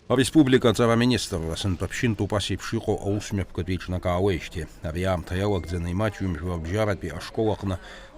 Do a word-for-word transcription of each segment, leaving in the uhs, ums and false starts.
Ареспублика аҵара аминистрра сынтәа ԥшьынтәуп ас еиԥш иҟоу аусмҩаԥгатә еиҿнакаауеижьҭеи. Ари аамҭа иалагӡаны имаҷҩым жәларбжьаратәи ашкол аҟны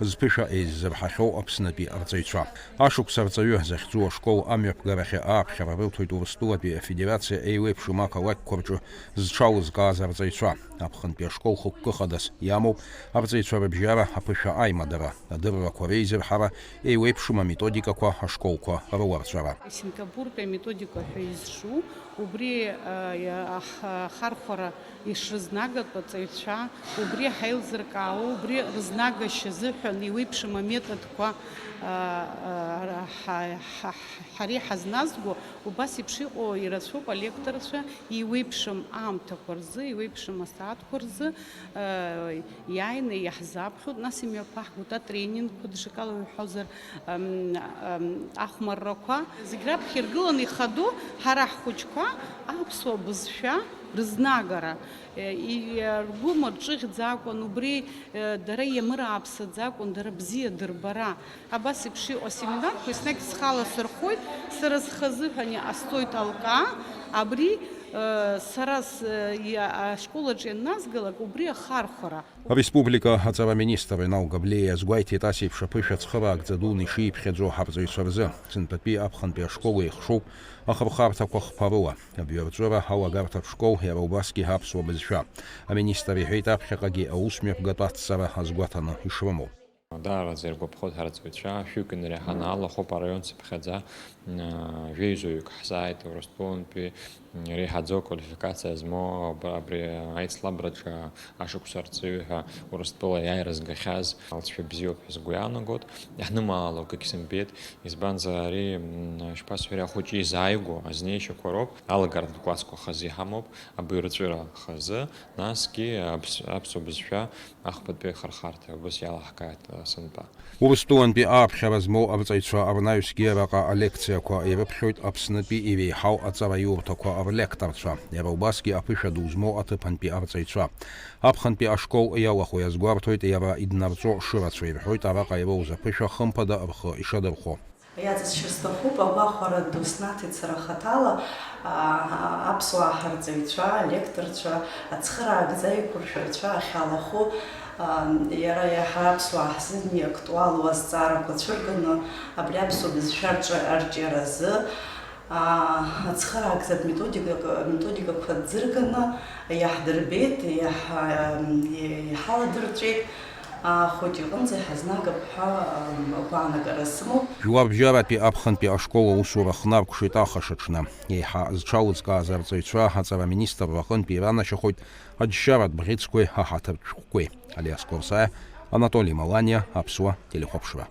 зԥышәа еиззырҳахьоу Аԥснытәи арҵаҩцәа. Ашықәс арҵаҩы захьӡу ашкол амҩаԥгарахьы ааԥхьара рылҭоит Урыстәылатәи Афедерациа еиуеиԥшым ақалақьқәа рҿы зҽалызкааз арҵаҩцәа. Аԥхынтәи ашкол хықәкы хадас иамоуп арҵаҩцәа рыбжьара аԥышәа аимадара, адыррақәа реизырҳара, еиуеиԥшым аметодикақәа, ашколқәа рыларҵәара. Сингапуртәи аметодика ҳәа изҿу, убри, а, иа-, аҳ-, ахархәара ишрызнагатәу аҵаҩцәа, убри ҳаилзыркаауа, убри рызнагашьа азыҳәан еиуеиԥшым аметодқәа, а, а, ҳа-, ҳа-, ҳара иҳазназго, убас еиԥш иҟоу ирацәоуп алекторцәа, еиуеиԥшым аамҭақәа рзы, еиуеиԥшым асааҭқәа рзы, а, иааины иаҳзаԥхьоит, нас имҩаԥаҳгоит атренингқәа, даҽакала иҳәозар, ам, ам, ахәмаррақәа. Зегь раԥхьа иргыланы ихадоу ҳара ҳхәыҷқәа аԥсуа бызшәа рызнагара, е, и-, ргәы мырҿыӷьӡакәан, убри, е, дара иамырааԥсаӡакәан, дара бзиа дырбара. Абас еиԥш иҟоу асеминарқәа еснагь схала сырхоит, сара схазыҳәан иҟасҵоит алкаа, абри, э, сара с-, иа-, ашкол аҿы ианназгалак, убри ахархәара. Ареспублика аҵара аминистр Инал Габлиа иазгәеиҭеит ас еиԥш аԥышәа цхыраагӡа дуны ишиԥхьаӡо ҳарҵаҩцәа рзы. Сынтәатәи аԥхынтәи ашкол еихшоуп ахырхарҭақәа хԥа рыла, абҩарҵәыра, алагарҭатә школ, иара убасгьы аԥсуа бызшәа. Аминистр иҳәеит аԥхьаҟагьы аусмҩаԥгатә адҵара азгәаҭаны ишрымоу. Даараӡа иргәаԥхоит ҳарҵаҩцәа, шәҩык инареиҳаны алахәуп араион цыԥхьаӡа, а, жәеизоҩык ҳзааит Урыстәылантәи, м, реиҳаӡоу аквалификациа змоу аб-, абри аицлабраҿы ашықәс арҵаҩы ҳәа Урыстәыла иааира згахьаз алҵшәа бзиоуп ҳәа сгәы иаанагоит. Иаҳнымаало акгьы сымбеит, избанзар ари, м, шԥасҳәари, ахәыҷы изааигәоу азнеишьақәа роуп, алагартә классқәа хазы иҳамоуп, абаҩрҵәыра хазы, насгьы аԥс-, аԥсуа бызшәа ахԥатәи ахырхарҭа убас иалаҳкааит, а, сынтәа. Урыстәылантәи ааԥхьара змоу арҵаҩцәа рнаҩсгьы араҟа алекциақәа ирыԥхьоит Аԥснытәи иреиҳау аҵараиурҭақәа рлекторцәа, иара убасгьы аԥышәа ду змоу аҭыԥантәи арҵаҩцәа. Аԥхынтәи ашкол иалахәу иазгәарҭоит иара иднарҵәо шырацәа, ирҳәоит араҟа ироуз аԥышәа хымԥада рхы ишадырхәо. Иаҵысшьыр сҭахуп, агәахәара ду снаҭеит сара хаҭала, аа, аԥсуаа ҳарҵаҩцәа, алекторцәа, ацхыраагӡа аиқәыршәаҩцәа ахьалахәу, аа, иара иаҳа аԥсуаа ҳзын иактуалу азҵаарақәа цәырганы, абри аԥсуа бызшәа рҿы арҿиаразы, аа, ацхыраагӡатә методикак-, методикақәа ӡырганы иаҳдырбеит, иаҳ-, иҳаладырҵәеит. Ахәыҷ иҟынӡа иҳазнагап ҳәа, ам, агәаанагара сымоуп. Жәларбжьаратәи аԥхынтәи ашкол аусура хнаркәшеит ахашаҽны. Еиҳа зҽалызкааз арҵаҩцәа аҵара аминистрра аҟынтәи иранашьахоит аџьшьаратә бӷьыцқәеи аҳаҭыртә шәҟәқәеи. Алиас Корсаиа, Анатоли Маланиа, Аԥсуа телехәаԥшра.